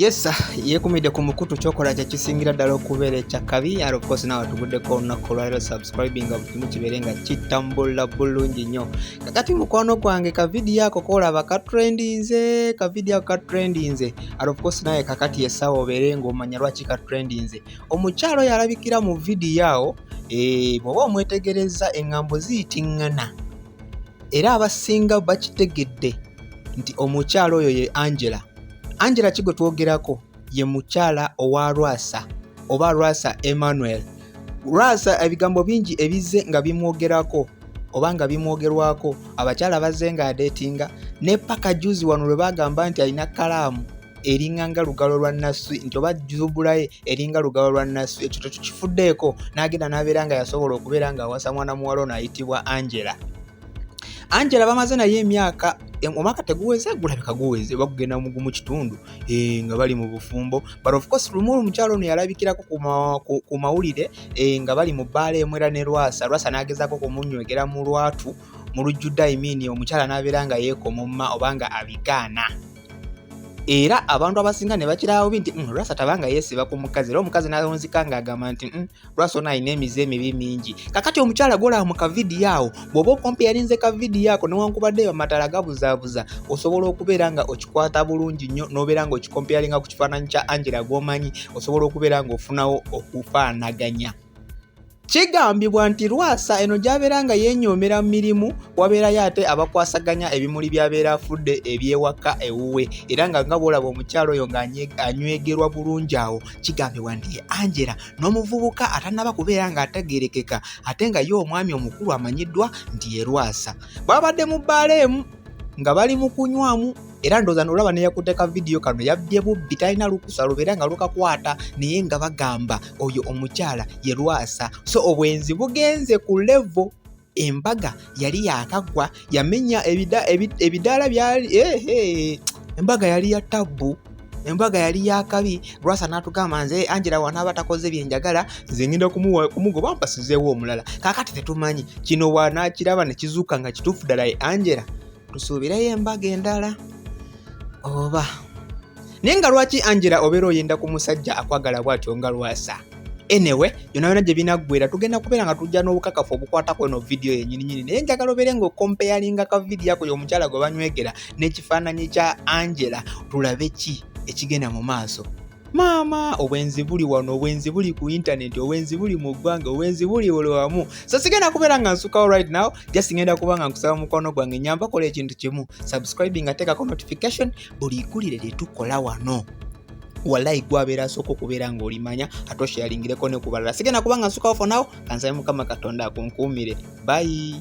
Yes, yeekumidde ku mukutu kyokola kye kisingira ddala okubeera ekyakabi. And of course naawe tuguddeko olunaku olwaleero, subscribing nga buli kimu kibeere nga kitambula bulungi nnyo. Kakati mukwano gwange, ka vidiyo ako koolaba katrendinze, ka vidiyo ako katrendinze. And of course naye kakati essaawa obeere ng'omanya lwaki katrendinze. Omukyalo oyo alabikira mu vidiyo awo, bw'oba omwetegereza, eŋŋambo ziyitiŋŋana, era abasinga bakitegedde nti omukyalo oyo ye Angela. Angela ki gwe twogerako ye mukyala owa Lwasa oba Lwasa Emmanuel. Lwasa ebigambo bingi ebizze nga bimwogerako oba nga bimwogerwako, abakyala bazze nga adeetinga ne paka juzi wano lwe bagamba nti alina kalaamu eringa nga lugalo lwa Nasswi, nti oba zubulaye eringa lugalo lwa Nasswi. Ekyo tetukifuddeeko, n'agenda n'abeera nga yasobola okubeera ng'awasa mwana muwala ono ayitibwa Angela. Angela bamaze naye emyaka, omwaka teguweze, gulabika guweze oba gugenda mugumu kitundu, nga bali mu bufumbo. But of course lumu omukyalo ono yalabikirako ku mawulire, nga bali mu bbaala emu era ne Lwasa. Lwasa n'agezaako kumunywegera mu lwatu, mu lujjudde, I mean, omukyala n'abeera nga yeekomomma oba nga abigaana, era abantu abasinga ne bakirawo bi nti Lwasa tabanga yeesiba ku mukazi, era omukazi n'awunzika ng'agamba nti Lwasa ono alina emize emibi mingi. Kakati omukyala gwolaba mu kavidiyo awo, bw'oba okompeyarinze kavidiyo ako, newankubadde amatala gabuzaabuza, osobola okubeera nga okikwata bulungi nnyo n'obeera nga okikompeyaringa ku kifaananyi kya Angela gw'omanyi, osobola okubeera ng'ofunawo okufaanaganya. Kigambibwa nti Lwasa eno gy'abeera nga yeenyoomera mu mirimu, wabeerayo ate abakwasaganya ebimuli by'abeera afudde ebyewaka ewuwe, era nga bw'olaba omukyalo oyo ng'anywegerwa bulungi awo, kigambibwa nti ye Angela n'omuvubuka atannaba kubeera ng'ategeerekeka, ate nga ye omwami omukulu amanyiddwa nti ye Lwasa. Babadde mu bbaala emu nga bali mu kunywamu, era ndowooza nolaba neyakutte ka vidiyo kano yabbye bubbi, talina lukusa lubeera nga lukakwata, naye nga bagamba oyo omukyala ye Lwasa. So obwenzi bugenze ku level, embaga yali yakaggwa, yamenya ebidaala byali, embaga yali ya tabbu, embaga yali yakabi. Lwasa n'atugamba, "Nze Angela wanaaba takoze byenjagala, nze ngenda kumugoba mpasizeewo omulala." Kaakati tetumanyi kino bw'anaakiraba ne kizuuka nga kituufu ddala ye Angela, tusuubireyo embaga endala oba. Naye nga lwaki Angela obeera oyenda ku musajja akwagala bw'atyo nga Lwasa? Anyway, byonna byonna gye binaggwera tugenda kubeera nga tujja n'obukakafu obukwatako eno vidiyo yennyininyini, naye njagala obeere ng'okompeyaringa ka vidiyo ako y'omukyala gwe banywegera n'ekifaananyi kya Angela, tulabe ki ekigenda mu maaso. Maama, obwenzi buli wano, obwenzi buli ku intaneti, obwenzi buli mu ggwanga, obwenzi buli buli wamu. So sigenda kubeera nga nsukawo right now, just ngenda kuba nga nkusaba, mukwano gwange, nyamba kola ekintu kimu: subscribing, ateekako notification buli ggulire lye tukola wano. Wallahi gwabeera asooka okubeera ng'olimanya, ate osharingireko ne ku balala. Sigenda kuba nga nsukawo for now, kansabe Mukama Katonda akunkuumire. Bye.